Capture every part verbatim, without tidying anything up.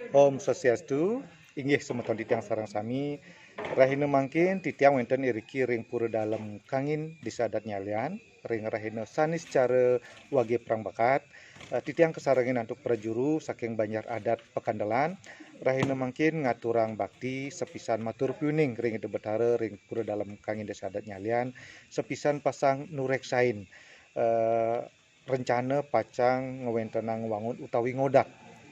Om Swastiastu, inggih semeton titiang sareng sami, rahina mangkin titiang wénten iriki ring Pura Dalem Kangin, Désa Adat Nyalian, ring rahina Saniscara Wagé Prangbakat, eh, titiang kasarengin antuk prajuru saking Banjar Adat Pakandelan, rahina mangkin ngaturang bakti sapisan matur piuning ring Ida Betara ring Pura Dalem Kangin Désa Adat Nyalian, sapisan pasang nureksain, eh, rencana pacang ngwéntenang wangun utawi ngodak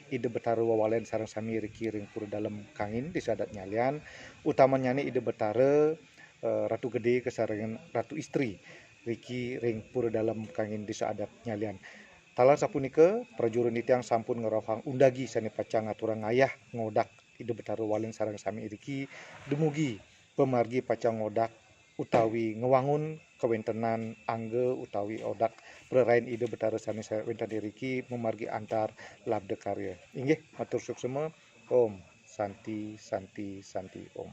Ida Betara wawalén sareng sami riki ring Pura Dalem Kangin Désa Adat Nyalian, utamanyané Ida Betara, eh, Ratu Gedé kasarengin Ratu Istri riki ring Pura Dalem Kangin Désa Adat Nyalian. Taler sapunika, prajuru titiang sampun ngrauhang undagi sané pacang ngaturang ngayah ngodak Ida Betara wawalén sareng sami riki dumugi pamargi pacang ngodak utawi ngwangun kawéntenan angga utawi odak prarain Ida Betara sané sa-, wénten iriki mamargi antar labda karya. Inggih, matur suksma. Om Santi, Santi, Santi, Om.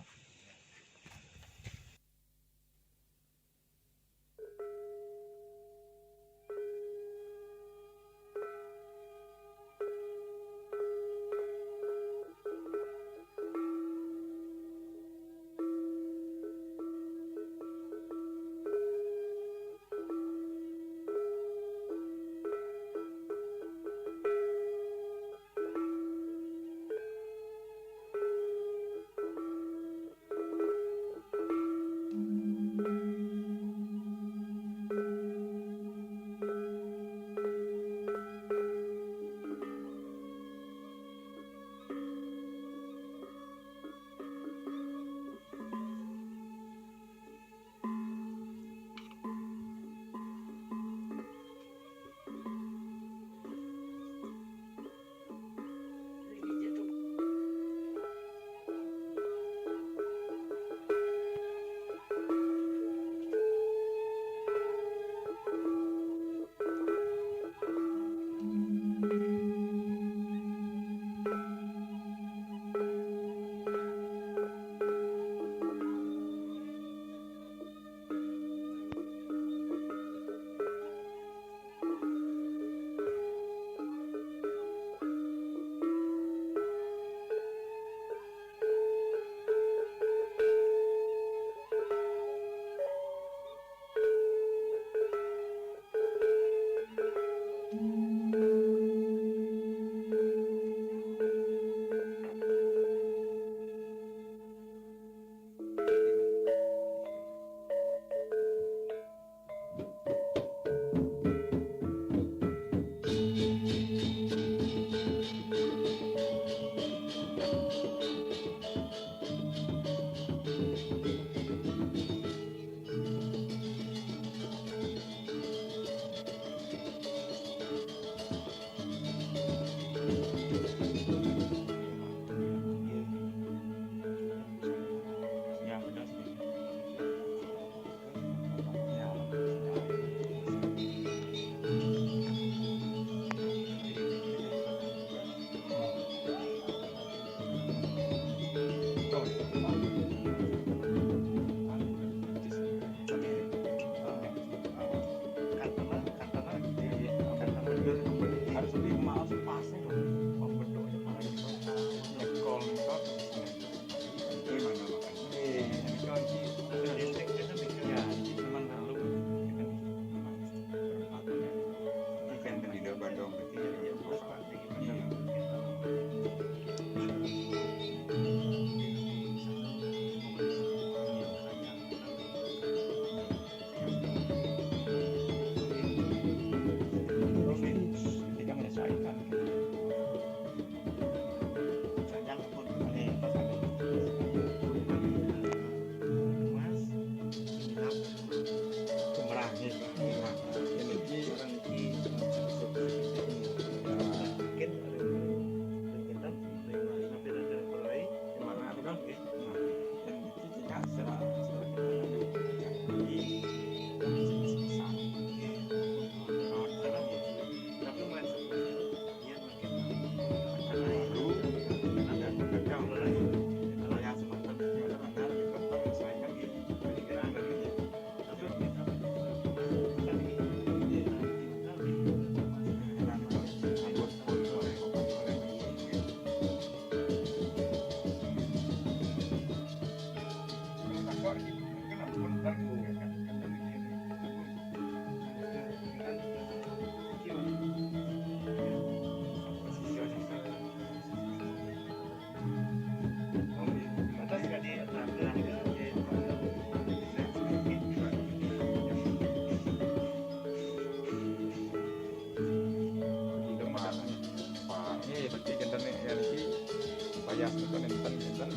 Nika nénten, nénten.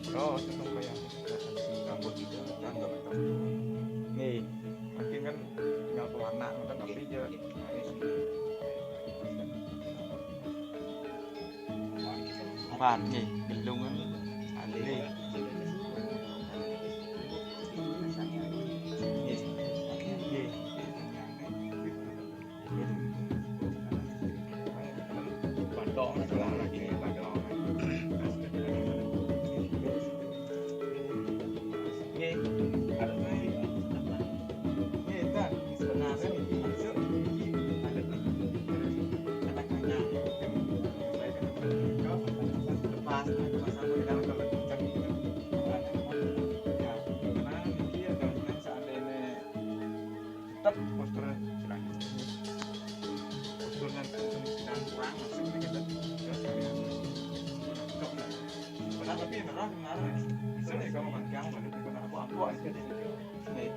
Terus itu kaya rambut itu, rambut. Nggih, mungkin kan tinggal pewarna, ngoten, tapi ya. Pan, nggih, gelung kan. Nggih. Nggih. Nggih. Nggih, harus naik. Nggih, Tan, sebenarnya ini maksud ada nih. Kata-kata lepas, lepas sama di dalam kalau kencang gitu. Ya, karena ini ada seandainya tetap posturnya sedang, posturnya sedang kurang, masih sedikit. Terus saya cocok lah. Padahal tapi yang terang kemarin, misalnya kalau makan kamu balik di mana aku, aku aja di situ. Nih,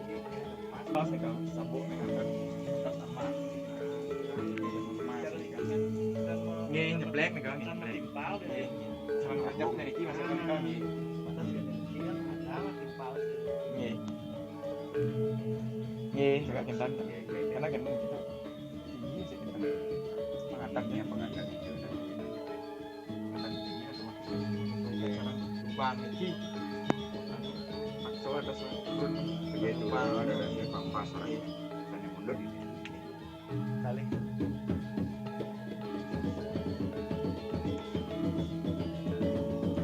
pas nih kalau sabuk nih, kan, tetap sama. Nggih, nyeblek nih, Kang, nyeblek. Nggih. Sama ngajak dari iki, Mas, Kang, nggih. Nggih. Nggih, juga kinten. Karena kinten kita tinggi sih, kinten. Mengangkat ya, mengangkat itu. Mengangkat tinggi atau maksudnya sekarang lubang iki. Makso ada turun. Iya, itu lubang. Ada dari Bang Pasar ya. Bukannya mundur gitu. Kali.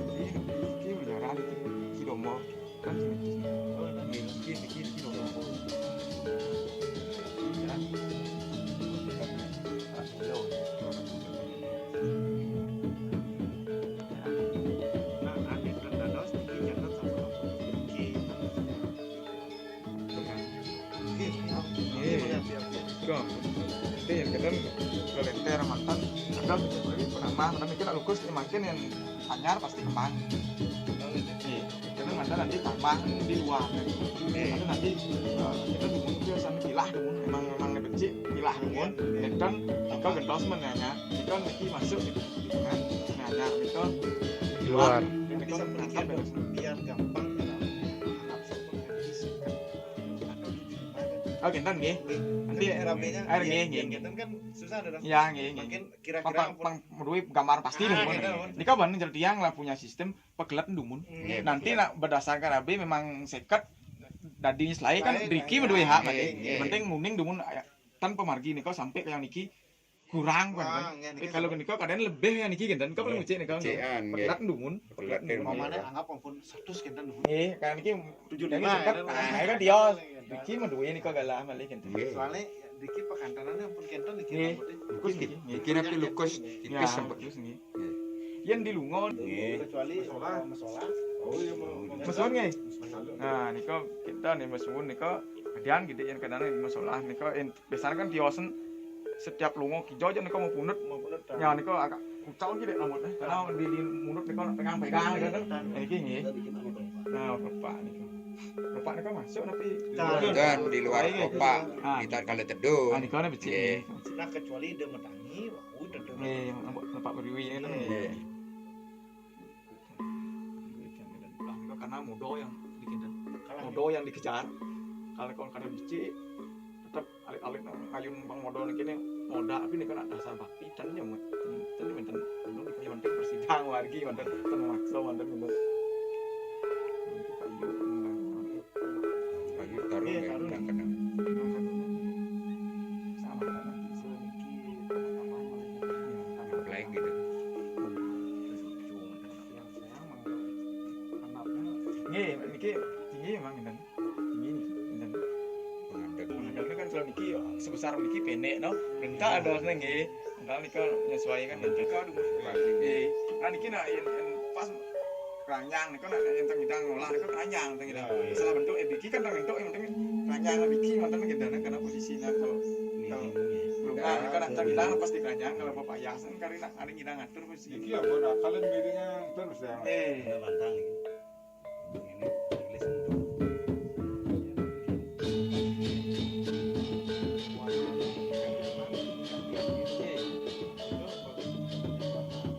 Ini, ini berjalan, ini domba. Kan sini, sini. Oh, ini, ini, ini, ini domba. Ya. Ah, belum. Nah, ada dados, ini catat sama. Oke. Nggih. Nggih. Kok. Dadi yen kita lenter mantan, kadang penambah, tapi kita lukus, ya, makin yang anyar pasti kembang. Nggih. Kita mantan nanti tambah di luar. Nggih. Tapi nanti, eh, kita dumun biasanya pilah dumun, emang, emang kecil, pilah dumun. Nenten, kita gentos menanya, kita nanti masuk gitu. Kan? Nah, anyar kita di luar. Luar. Kita bisa berangkat biar gampang, ya. Oh, kinten nggih. Nanti kan ramenya, air nggih, nggih, nggih. Kinten kan susah ada. Ya, nggih, nggih. Makin kira-kira pang, pang, meduwe gambar pasti. Ah, dumun. Gitu. Nika ban jadi tiang lah punya sistem pegelet dumun. Nggih, nanti pegelet. Nak berdasarkan A B memang seket dadi selai kan. Selai, driki ya. Meduwe hak, nggih, nggih. Penting muning dumun, eh, tanpa margi nika sampai ke yang niki kurang kan. Wah, nggih, niki kalau sama. Nika kadang lebih ya niki kinten. Nika paling becik nika. Becikan, nggih. Pegelet dumun, pegelet dumun. Mamane anggap ampun seratus kinten dumun. Nggih, kan niki tujuh lima, ya, kan? Nah, kan dia niki menduwe nika galah malih kinten. Nggih. Soalnya niki pekantanane ampun kinten niki. Nggih. Rambutnya. Lukus niki. Niki napi lukus tipis sampun. Lukus niki. Nggih. Yen di lunga. Nggih. Kecuali mesola. Oh, iya, mesola. Mesola nggih. Nah, nika kita nih Mas Wun nika kedian gitu yen kadang mesola nika yen biasanya kan tiosen setiap lunga kijo aja nika mau punut. Mau punut, kan? Ya, nika agak kucau aja deh rambutnya. Karena di, di munut nika pegang-pegang gitu kan. Nah, iki nggih. Nah, bapak nika. Bapak nika masuk tapi dan di luar kopak. Ah, kita kalau teduh. Ah, nika becik nggih. Nah, kecuali dia metangi, wah, udah tuh. Nggih, nampak, nampak beriwi ya, nggih. Karena muda yang dikinten. Muda yang dikejar. Kalau kon kada becik, tetep alit-alit ngayun bang muda niki ne muda, tapi nika nak dasar bakti, ten ya, ten, ten, ten, ten, yang penting persidang wargi, ten, ten maksa, ten, ten. Payu, taruh. Iya, ya, taruh. Yang kena. Sama, sama. Lain gitu. Nggih, niki tinggi memang ngenten. Tinggi niki ngenten. Pengantin. Pengantin kan kalau niki sebesar niki pendek, no. Rengkak ada nggih. Kalau nika menyesuaikan niki. Nggih. Nah, niki nak yang, yang pas keranjang nika nak yang tengidang ngolah nika keranjang tengidang. Iya, iya. Salah bentuk, eh, biki kan bentuk yang penting keranjang biki manten gitu, nah, karena posisinya kalau, kalau belum, nah, nika nak tengidang pasti keranjang, kalau bapak hiasan kari nak ada ngidang ngatur posisi. Iki ya, buat kalian bedanya terus ya. Eh. Ini pantang ini. Ini tulis itu.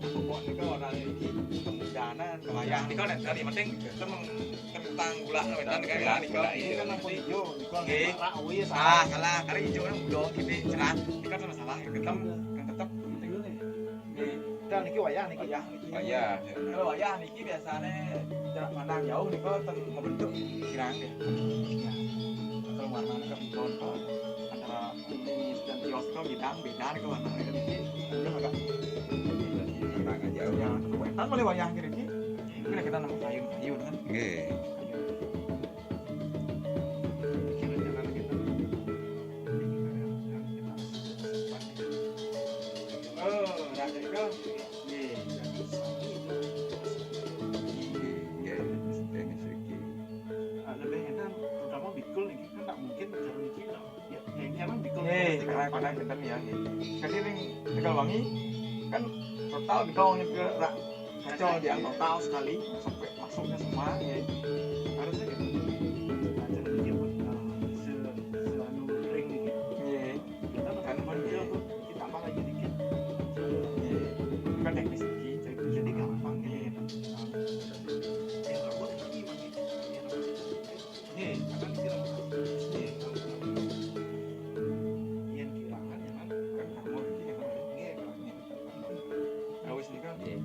Pokoknya kalau orang ini, Mana wayah nika nénten, yang penting kita meng-, tentang gula nénten kan, Gula, nika. Gula, Ini kan lampu hijau, ini kan Oke. merah, oh iya Ah, salah. Salah. Karena hijau kan belum kita cerah. Ini kan masalah, yang tetap, yang tetap. Ini nih. Oke. Dan niki wayah niki. Wayah niki. Wayah. Kalau wayah niki biasanya jarak pandang jauh nika ten membentuk kirang deh. Nah, kalau warnanya kan betul antara kumis dan tios itu bidang beda nih warnanya niki. Udah agak Tanah jauh. Ya, kebanyakan mulai wayah niki. Ini kita nemu kayu, kayu kan. Nggih. Oh, rak nika. Nggih. Nggih, sing siki. Ah, lebih enak terutama bikul nih kan tak mungkin cara niki lah. Ya, ya ini emang bikul Nggih, karena karena benten ya nggih. Jadi ring Tegalwangi kan total bidang ke rak kacau yang total sekali sampai masuknya semua nggih. Harusnya gitu. Nah, cara niki pun eh, se seanu ring niki. Nggih. Kita Kan kan pun kecil nggih. Tuh, kita tambah lagi dikit. Nggih. Kan teknis iki. Jadi gampang gitu. Yang rambut ini makin yang rambut ini. Nggih. Karena ini rambut. Nggih. Yang kirangan ya kan. Kan kamu iki ya. Nggih, Pak. Nggih. Nah, wis nika. Nggih.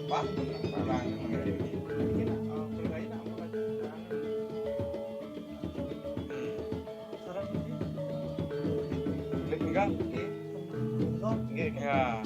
Pak, pulang. Ini nak eh, bergaya nak apa kan? Klik enggak? Nggih. Ya.